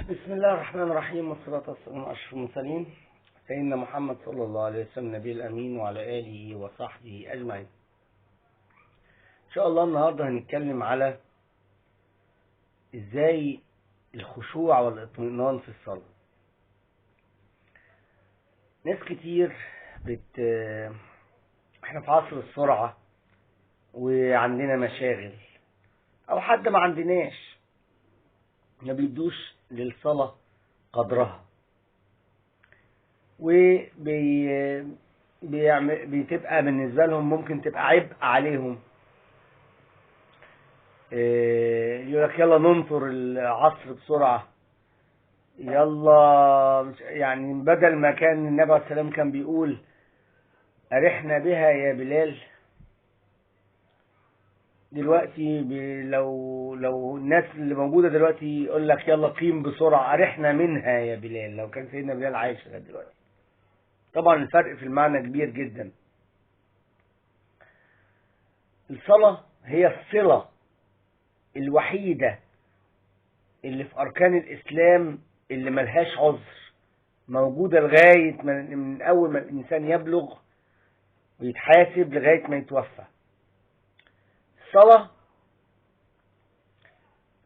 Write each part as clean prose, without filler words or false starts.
بسم الله الرحمن الرحيم، والصلاة والسلام على أشرف المرسلين سيدنا محمد صلى الله عليه وسلم النبي الأمين وعلى آله وصحبه أجمعين. إن شاء الله النهاردة هنتكلم على إزاي الخشوع والاطمئنان في الصلاة. ناس كتير احنا في عصر السرعة وعندنا مشاغل أو حد ما عندناش، ما بيدوش للصلاة قدرها، بتبقى بالنسبة لهم ممكن تبقى عبء عليهم. يقول لك يلا ننطر العصر بسرعة، يلا، يعني بدل ما كان النبي عليه السلام كان بيقول أرحنا بها يا بلال، دلوقتي لو الناس اللي موجودة دلوقتي يقول لك يلا قيم بسرعة أرحنا منها يا بلال، لو كان سيدنا بلال عايش لغاية دلوقتي. طبعا الفرق في المعنى كبير جدا. الصلاة هي الصلة الوحيدة اللي في أركان الإسلام اللي ملهاش عذر، موجودة لغاية من أول ما الإنسان يبلغ ويتحاسب لغاية ما يتوفى. الصلاة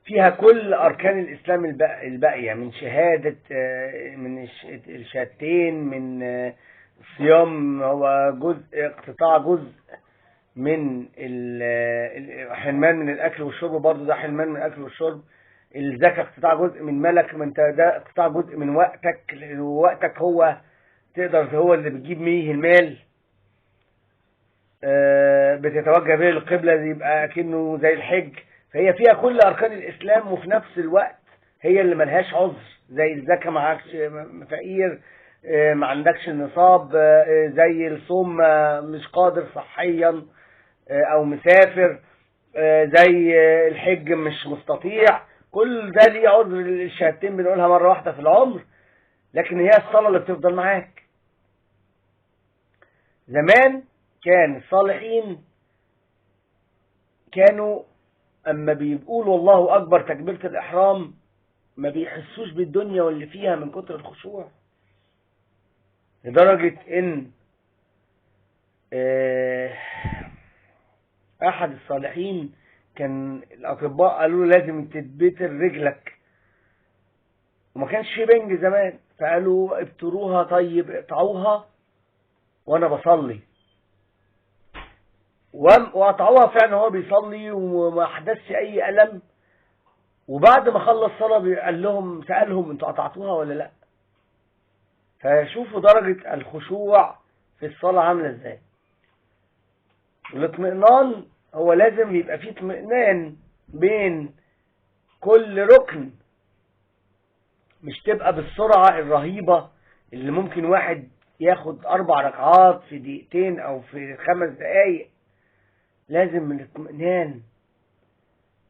فيها كل أركان الإسلام الباقية، من شهادة، من الشهادتين، من الصيام هو جزء، اقتطاع جزء من الحرمان من الأكل والشرب، برضو ده حرمان من الأكل والشرب. الزكاة اقتطاع جزء من مالك، من ده اقتطاع جزء من وقتك، وقتك هو تقدر هو اللي بتجيب بيه المال، بتتوجه به القبلة، يبقى كأنه زي الحج. فهي فيها كل أركان الإسلام، وفي نفس الوقت هي اللي ملهاش عذر، زي الزكاة معكش فقير، ما عندكش النصاب، زي الصوم مش قادر صحيا أو مسافر، زي الحج مش مستطيع. كل ده ليه عذر. الشهادتين بنقولها مرة واحدة في العمر، لكن هي الصلاة اللي بتفضل معاك. زمان كان الصالحين كانوا اما بيقولوا الله اكبر تكبيرة الاحرام ما بيحسوش بالدنيا واللي فيها من كتر الخشوع، لدرجة ان احد الصالحين كان الاطباء قالوا له لازم تتبتر رجلك، وما كانش في بنج زمان، فقالوا ابتروها، طيب اقطعوها وانا بصلي، وقطعوها فعلا هو بيصلي وما حدثش اي الم. وبعد ما خلص صلاة قال لهم، سالهم انتوا قطعتوها ولا لا؟ فشوفوا درجه الخشوع في الصلاة عامله ازاي. والاطمئنان هو لازم يبقى فيه اطمئنان بين كل ركن، مش تبقى بالسرعة الرهيبة اللي ممكن واحد ياخد 4 ركعات في دقيقتين او في 5 دقايق. لازم من الاطمئنان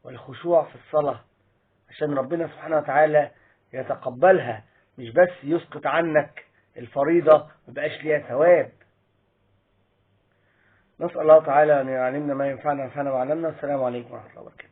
والخشوع في الصلاة عشان ربنا سبحانه وتعالى يتقبلها، مش بس يسقط عنك الفريضة مبقاش ليها ثواب. نسأل الله تعالى أن يعلمنا ما ينفعنا وينفعنا وعلمنا. السلام عليكم ورحمة الله وبركاته.